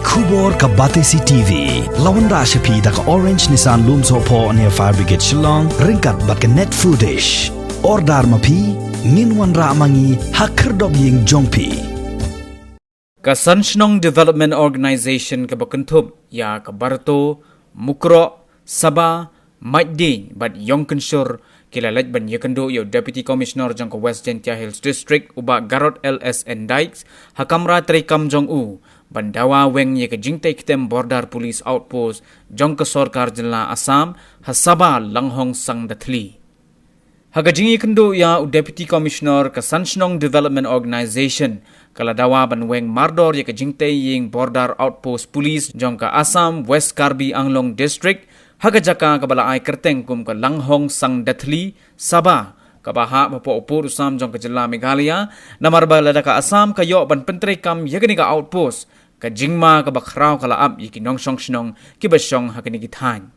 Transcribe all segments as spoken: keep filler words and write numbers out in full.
Khubor ka Batesi T V la wanrah sha phi da ka Orange Nissan Lumsohphoh near Fire Brigade Shillong, ryngkat bad ka Net Foodish. Order ma phi, ngin wanrah ma ngi ha khyrdop ïing jong phi. Ka San Shnong Development Organization kaba kynthup ïa ka Barato, Mukroh, Sabah, Maitdin bad Ïongkynshur ki la leit ban ïakynduh ïa u Deputy Commissioner jong ka West Jaintia Hills District, u Bah Garod L S N Dykes, ha kamra treikam jong u, ban dawa weng ïa ka jingtei ktem Border Police Outpost jong ka sorkar jylla Assam ha Sabah Langhong Sangdathli. Ha ka jingïakynduh ïa u Deputy Commissioner ka San Shnong Development Organization ka la dawa ban weng mardor ïa ka jingtei ïing Border Outpost Police jong ka Assam West Karbi Anglong District, ha ka jaka kaba la ai kyrteng kum ka Langhong Sangdathli, Sabah, kaba hap hapoh u pud u sam jong ka jylla Meghalaya, namar ba lada ka Assam ka ïoh ban pyntreikam ïa kane ka outpost, ka jingma kaba khraw ka la ap ïa ki nongshong shnong kiba shong ha kine ki thaiñ.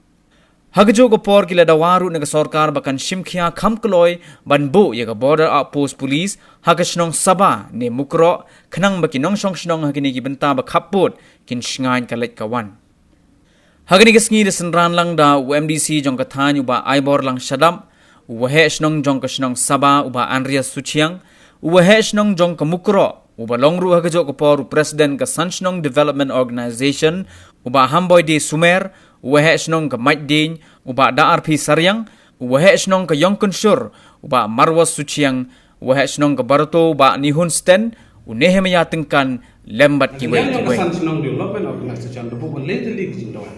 Ha kajuh ka por ki la dawa ruh na ka sorkar ba kan shim khia kham kloi ban buh ïa ka Border Outpost Police ha ka shnong Sabah ne Mukroh, khnang ba ki nongshong shnong ha kine ki bynta ba khappud kin shngaiñ ka leit ka wan. Ha kane ka sngi da synran lang da u M D C jong ka thaiñ u Bah Aibor Langshadap, u waheh shnong jong ka shnong Sabah u Bah Andreas Suchiang, u waheh shnong jong ka Mukroh, uba long ruh ha kajuh ka por u President ka San Shnong Development Organization, u Bah Hamboi D Sumer, u waheh shnong ka Maitdin, u Bah Dar P Sariang, u waheh shnong ka Ïongkynshur, u Bah Marwas Suchiang, u waheh shnong ka Barato u Bah Nihun Sten, u Nehemiah Tyngkan, lem bad kiwei kiwei. San Shnong Development Organization da buh ban leh tylli ki jingdawa.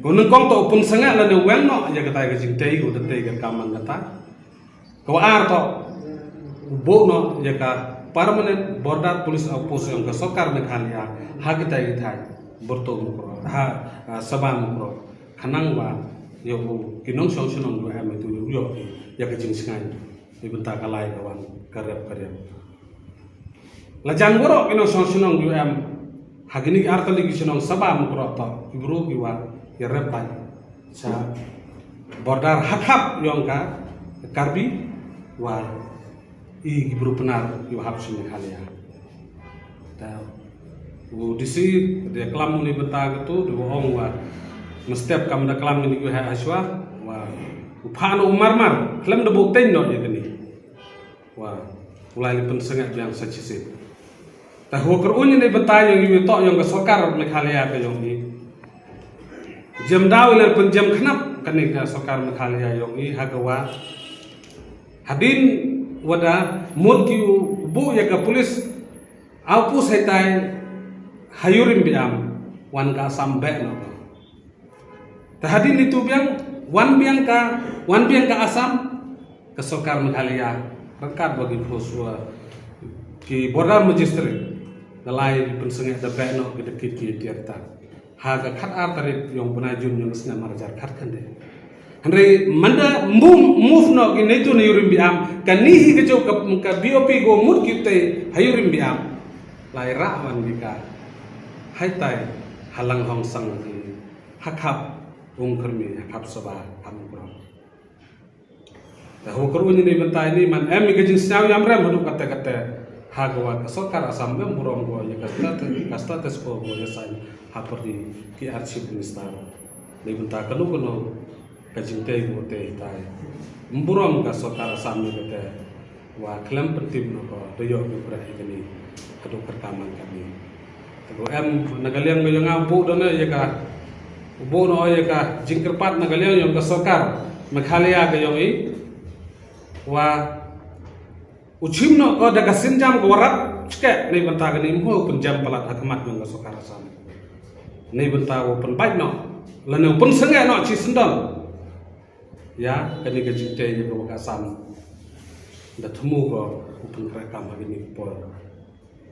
Ko nyngkong to u pynsangeh lane weng noh ïa katai ka jingtei, ko da tei ka kam man kata. Ko ar to u buh noh ïa ka Permanent Border Police Outpost jong ka sorkar Meghalaya ha kitai ki thaiñ Barato Mukroh, ha, ah, Sabah Mukroh. Khnang ba ïa u ki nongshong shnong U M itu ïoh ïa ka jingshngaiñ. Ïa bynta ka lai ka wan ka rep ka rep. La jan baroh ki nongshong shnong U M ha kine ki artylli ki shnong Sabah Mukroh to ki briew ki wan ïa rep ban sha border ha khap jong ka Karbi wa i ki briew Pnar ki wa hap sha Meghalaya. Ta u D C da klam uni bynta katu da wa ong wa mynstep kam da klam uni ki wa ha shwa wa u phah noh u marmar khlem da buh teng noh ïa kane. Wa u lai li pynsangeh biang sa shisien. Ta hua kyrun uni bynta jong i wi tok jong ka sorkar Meghalaya ka jong i. Jem daw i la pynjem khnap kane ka sorkar Meghalaya jong i ha ka wa hadien wada mut ki u buh ïa ka police outpost haitai ha Ïewrynbiam wan ka Assam beh noh. Ta hadien itu biang wan biang ka, wan biang ka Assam ka sorkar Meghalaya ryngkat bad ki force wa ki border magistrate da lai pynsangeh da beh noh ki da kit ki tiar ta. Ha ka khat ar tarik jong bnai Jun jong ka snem ar hajar khat khyndai. Hynrei mynda move, move noh ki neitu na Ïewrynbiam, kane hi ka jong ka, ka B O P ko mut ki tei ha Ïewrynbiam. Lai rah wan ki ka haitai ha Langhong Sangdathli, ha khap Umkyrmi, ha khap Sabah, ha Mukroh. Ta hua kyrun uni bynta ini man em i ka jingsngew ïam rem haduh kate kate ha ka wa ka sorkar Assam em burom ko ïa ka status, ka status quo ko ïa saiñ ha pyrdi ki ar chief minister. Ni bynta kano kano ka jingtei ko te tai. Burom ka sorkar Assam ni kate wa khlem pyntim no ko da ïoh ki preh ïa kani haduh kyrkam man kani. Ko em na ka liang ka jong nga u buh da na ïa ka, u buh na ïa ka jingkyrpad na ka liang jong ka sorkar Meghalaya ka jong i wa u chim noh ko da ka sienjam ka wa rap chkeh nei bynta kani, mho u pynjam palat ha khmat jong ka sorkar Assam. Nei bynta u pynbait noh lane u pynsangeh noh chi syndon ïa kani ka jingtei ïa ka wa ka Assam. Da thmu ko u pynkhreh kam ha kani ka por.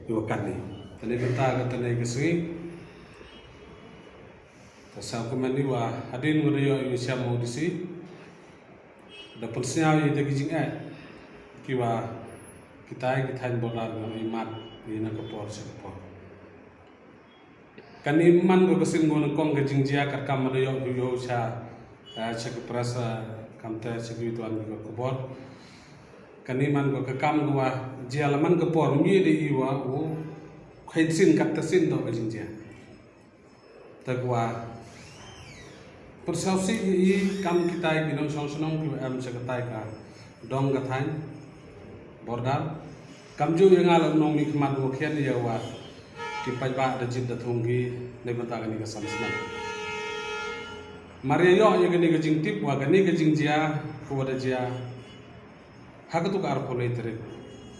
Ïa wa kani. Tani bynta ka tani ka sngi. Ta sa kumne ni wa hadien wa da ïoh ïa u siam u D C da pynsngew ïa ki jingeh ki wa kitai ki thaiñ border nga i mat ïa na ka por sha ka por. Kani man ko ka sien ko nyngkong ka jingjia ka kam da ïoh ïoh sha, eh, sha ka press, eh, kam te sha ki tuan ka khubor. Kani man ko ka kam ko wa jia la man ka por mi de i wa u khain sin kat ta sin do ka jingjia. Te kwah pyrshang sih ïa i kam kitai ki nongshong shnong ki em sha katai ka dong ka thaiñ border. Kam ju ïa nga la nongmihkhmat wa khian ïa wa ki paidbah da jied da thung ki na bynta kane ka san snem. Mar ïa ïoh ïa kane ka jingtip wa kane ka jingjia ka wa da jia ha katu ka arphew lai tarik.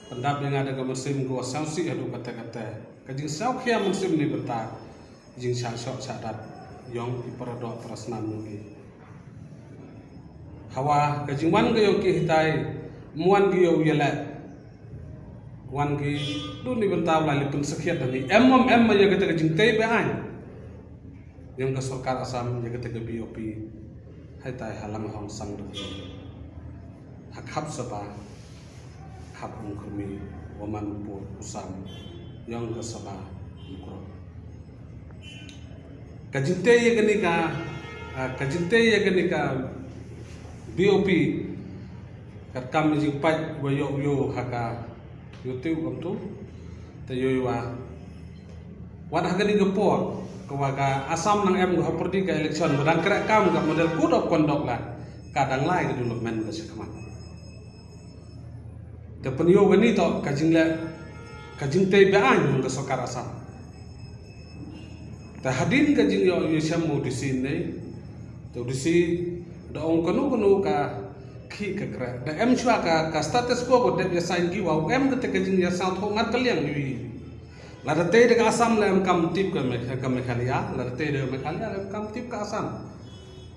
Pyndap ïa nga da ka mynsiem ka wa sngewsih haduh katta katta, ka jingsngewkhia mynsiem na bynta jingshah shoh shah dat yong ki paradoh parasnam yong ki. Hawa ka jingwan ka yong ki hitai, ym wan ki ïa u ïaleh, wan ki dun na bynta u lai leh pynsakhiat da ni. Em ym em ma ïa kata ka jingtei ba-aiñ yong ka sorkar Assam ïa kata ka B O P. Haitai ha Langhong Sangdong, ha khap sabha, khap Umkhrmi, wa man u pud u sam yong ka sabha Umkhrop. Ka jingtei ïa kane ka, ah, ka jingtei ïa kane ka B O P, katkam jingpait wa ïoh ïoh ha ka YouTube kam tu, te ïoh ïoh wa wat ha kane ka por ka wa ka Assam nang em ka ha pyrdi ka election, ba dang khreh kam ka model code of conduct la, ka dang lai ka development ka shakhmat. Te pynïoh kane to ka jingleh, ka jingtei ba-aiñ ka sorkar Assam. Te hadien ka jingïoh ïoh shem u D C ne, te u D C da ong kano kano ka khih ka khreh. Da em shuwa ka, ka status quo ko dep ïa sign ki wa u em kata ka jingïasngewthuh ngat ka liang ïa i. Lada tei da ka Assam la em kam tip ka Megh-, ka Meghalaya, lada tei da ka Meghalaya la em kam tip ka Assam.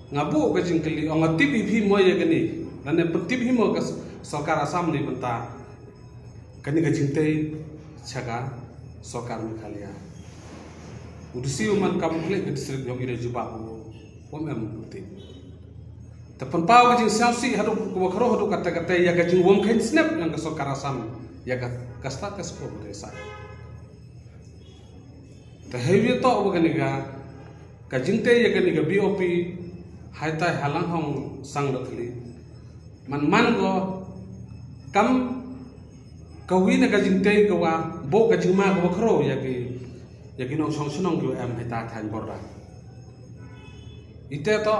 Nga buh ka jingkylli, ong nga tip i phi mo ïa kane, lane pyntip hi mo ka s-, sorkar Assam ne bynta kane ka jingtei sha ka sorkar Meghalaya. U D C u man kam klik ka district yong i da jubab u, um em pyntip. Te pynpaw ka jingsngewsih haduh ka wa khro haduh kata kata ïa ka jingwom khein snep yong ka sorkar Assam ïa ka, ka status quo ka dei sa. Te hei wi to wa kane ka, ka jingtei ïa kane ka B O P haitai ha Langhong Sangdong thli. Man man ko kam ka wi na ka jingtei ka wa buh ka jingma ka wa khro ïa ki, ïa ki nongshong shnong ki wa em haitai thaiñ border. Ite to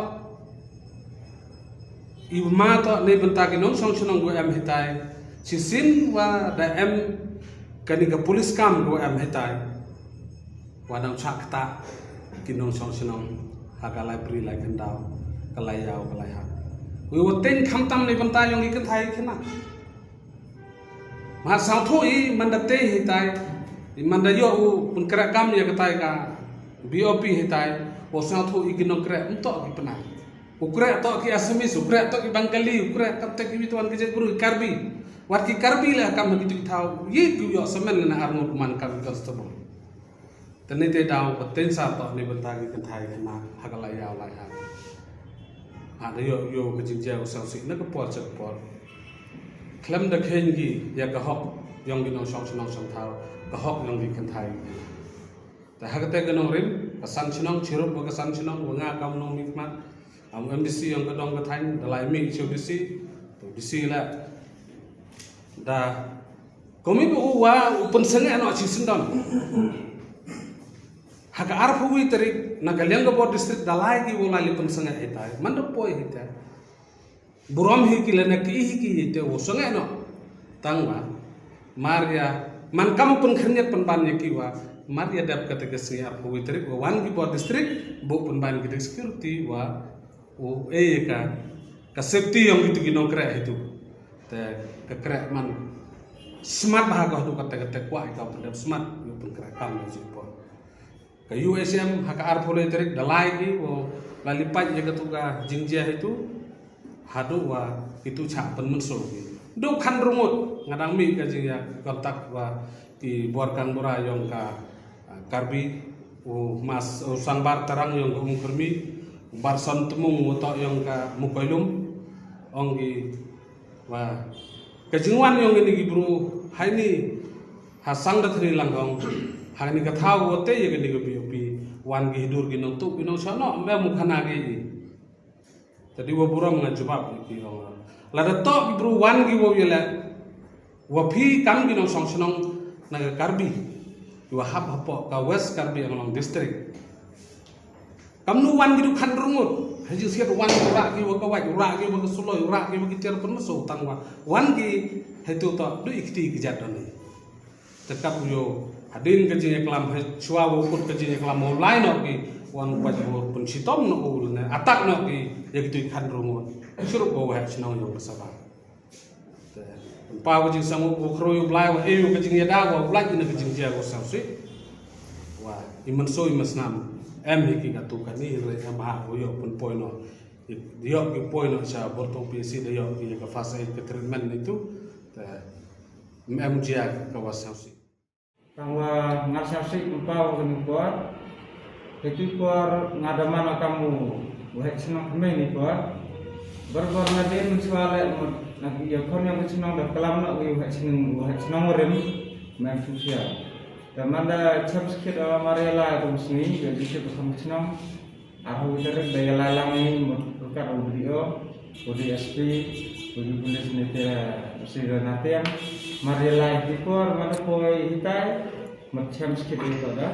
i ma to ne bynta ki nongshong shnong wa em hitai. Shisien wa da em kane ka police camp wa em hitai, wa dang chak kata ki nongshong shnong ha ka lai bri lai khyndaw, ka lai ïaw ka lai hat. Wi wa teng khamtam ne bynta yong i kynthai khynnah. Ma sngewthuh i man da tei hitai, i man da ïoh u pynkhreh kam ïa katai ka B O P hitai, u sngewthuh i ki nongkhreh ym toh ki Pnar. U khreh toh ki Assamese, u khreh toh ki Bengali, u khreh kam toh ki wi tuan ki jait bru, Karbi. Wat ki Karbi la kam ha ki tu ki thaw, ïeit ki ïoh samen lane arngut man kam ki constable. Te ne te daw ka teng sa toh ne bynta ki kynthai khynnah ha ka lai ïaw lai hat. Ha da ïoh ïoh ka jingjia u sngewsih na ka por cha ka por. Khlem da khein ki ïa ka hok yong ki nongshong shnong shong thaw, ka hok yong ki kynthai. Te ha kata ka nongrim, ka san shnong, chirup wa ka san shnong, wa nga kam nongmihkhmat, am M D C yong ka dong ka thaiñ, da lai mih cha u D C, to D C la da Kumne ba u wa u pynsangeh noh chi syndon. Ha ka arphew wi tarik na ka liang ka bor district da lai ki u lai li pynsangeh hitai. Man da poi hitai. Burom hi ki lane ki hi ki hitai u sangeh noh. Tang wa mar ïa man kam u pynkhynñiat pynban ïa ki wa mar ïa dep kata ka sngi arphew wi tarik wa wan ki bor district bu pynban ki security wa u ei ka, ka safety yong kitu ki nongkreh hitu. Te ka kreh man smat bha ka haduh kata kata kwah ka pyndep smat ïa u pynkreh kam ïa u jingpor. Ka U H M ha ka arphew lai tarik da lai ki u la lipait ïa katu ka jingjia hitu haduh wa kitu chah pynmynsaw ki. Duk khan rungut nga dang mih ka jingïa contact wa ki bor kang bora yong ka, ah, Karbi, u Mas, u Sangbar Tarang yong ka Umkhrmi, u Barson Tmung u toh yong ka Mukoilum, ong ki wa ka jingwan yong ini ki bru, ha ini ha Sangdathri Langhong, ha ini ka thaw wa te ïa kani ka B O P, wan ki hidur ki nongtuh, ki nongshohnoh, mem u khana ki. Te dei wa burom nga jubab ïa ki ong. Lada toh ki bru wan ki wow ïaleh wa phi kam ki nongshong shnong na ka Karbi, ki wa hap hapoh ka West Karbi Anglong District. Kamnu wan ki dukhan rngut? Ha jingsngewthuh wan u rah ki wa ka wait, u rah ki wa ka suloi, u rah ki wa ki chair pynmynsaw, tang wa wan ki ha itu to du i kti ki jat don ni. Te kat u yo hadien ka jingïaklam, ha shuwa wa u kut ka jingïaklam, u lai noh ki, wan u pait u pynshitom noh u lane attack noh ki ïa ki dukhan rngut. Shurup wa u heh shnong yong ka Sabah. Te pynpaw ka jingsngew u khrui u Blai wa ïoh ka jingïada wa u lait na ka jingjia ka sngewsih. Wa i mynsnam em hi ki katu kani re em ha u ïoh pynpoi noh. Ïoh ki poi noh sha bor tong P C da ïoh ki ka first aid ka treatment nitu. Te em jia ka wa sngewsih. Tang wa nga sngewsih kumpa wa kani por. Kati por nga da man kam u heh shnong kmie ni por. Bar bar nga dei mynshuwa leh mut na ki ïa khon ïa ka shnong da klam na u heh shnong, u heh shnong rim. Mem shusia. Da man da cham skit ala mar ïa la ka sngi ïa di chip kham shnong. Arhu tarik da ïa la lang ni mut rukat u D O, u D S P, u di police ne te sida na tiang. Mar ïa la di por mar da poi hitai mut cham skit ïa to da.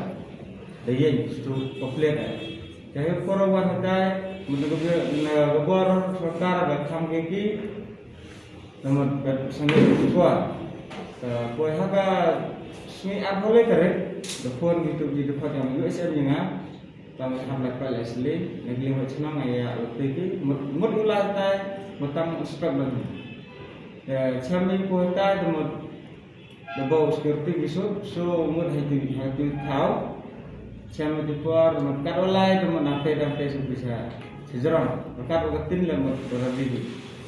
Da ïeng stu koplet da. Ka hi por wan hitai mut na ka bor sorkar da kham ke ki. Namar ka sangit ka tua. Ka poi ha ka sngi arphew lai tarik, da phone gitu, gitu phone ïa U S M ïa nga. Tang ka hamlet pa lai sli, na ki leng wa chnong ïa u tiki, mut, mut u lai tai, mut tang spek bang. Ya, cham ni poi tai, da mut, da bau security ki suk, so mut hai ti, hai ti thau. Cham ni por, mut kat u lai, da mut nang te, nang te suk bisa. Sejrong, kat u katin le mut, da rabi.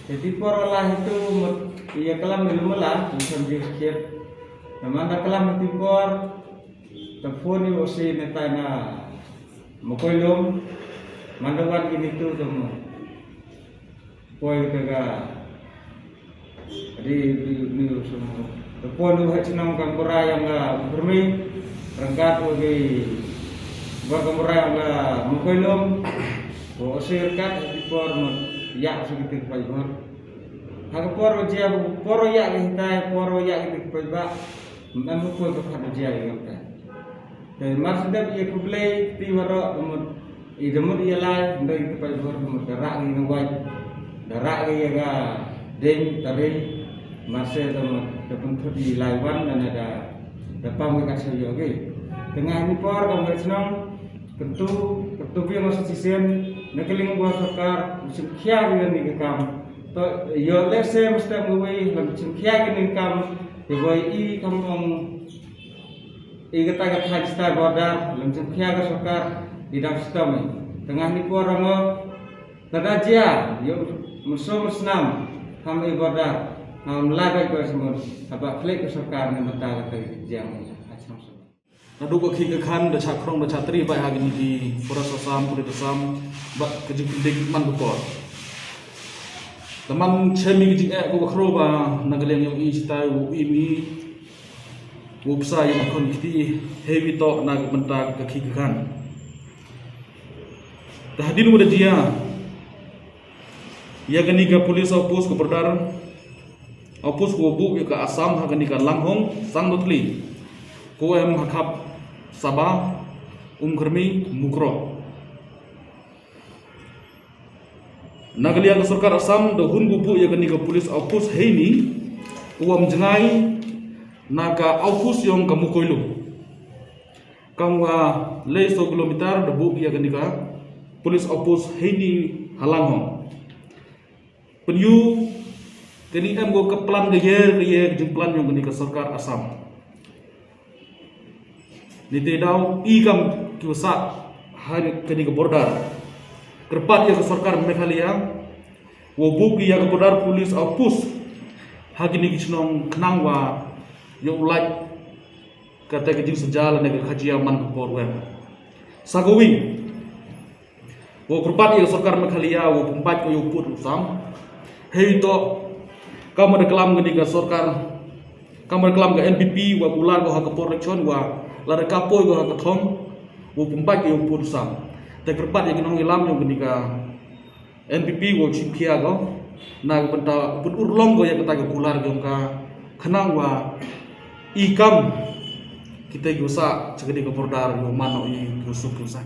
Te ti por la hitu mut ïa kalam ni lumala, ïa sam jingskit. Namar da kalam ti por, ta phone ïa u si ne tai na Makoilum, man da wan kini tu tu mo. Poi ka ga, di, di, di, ta phone ïa u heh chnong Kambura ïa nga Umkhrmi, ryngkat u gi bor Kambura ïa nga Makoilum, u si ryngkat ti por mut ïa u si kiti pai bor. Ha ka por jia, por ïa ki hitai, por ïa ki paidbah. Em ko ka phat jia ïa ka. Te mar sdep ïa ku Blei ti waroh mut i da mut ïa lai, ndai ki paidbah mut da rah ïa ka wai. Da rah ïa ka deng tari. Mar se da mut da pynthut ïa lai wan da na da, da pam ka sa ïa ki. Tengah ni por ka mar chnong. Kyntu, kyntu bi mas chisien, na ka liang bor sorkar, sim khia ïa ni ka kam. To, ïoh lehse mesti mawei, lam sim khia ïa ni ka kam, ïa wei i kam ong, i kata ka thaiñ stai border, lam sim khia ka sorkar, i dam stom i. Tengah ni por rango, tada jia, ïoh, mynsum mynsnam, ham i border, ham lai bai ko semut, haba klik ka sorkar ni mata kata jia ni, ha sam sam. Naduh ka khih ka khan da chah khrong da chah tri bad ha kini ki Forest Assam, Police Assam, bad ka jingpyndik man ka por. Da man chem ïa ka jingeh ka ba khro ba na ka liang ïa u i chitai u i mi u psa ïa u khon kti heavy talk na ka bynta ka khih ka khan. Da hadien u da jia ïa kani ka police outpost ka border, outpost ka buh ïa ka Assam ha kani ka Langhong, Sangdotli, ko em ha khap Sabah, Umkhrmi, Mukroh. Na ka liang ka sorkar Assam da hun buh ïa kani ka police outpost heini, ko em jngai na ka outpost ïong ka Mukoilum. Kam wa lei so kilometer da buh ïa kani ka police outpost heini ha Langhong. Pynïu kani em ko ka plan ka yer ka yer ka jingplan ïong kani ka sorkar Assam. Ni te daw i kam ki wasa ha kani ka border. Kyrpad ïa ka sorkar Meghalaya wa buh ïa ka border police outpost ha kini ki chnong khnang wa ïoh lait kata ka jingsynjal ne ka khajia man ka por wem. Sa kawei wa kyrpad ïa ka sorkar Meghalaya wa pynpait ko ïa u pud u sam. Hei to, kam da klam kani ka sorkar, kam da klam ka N P P wa kular ko ha ka por election wa lada ka poi ko ha ka thong wa pynpait ko ïa u pud u sam. Te kyrpad ïa ki nongïalam ïong kani ka N P P wa chim khia ko na ka bynta pynurlong ko ïa kata ka kular ïong ka khnang wa i kam kita ki wasa cha kani ka border ïong man ïa ki suk ki wasa.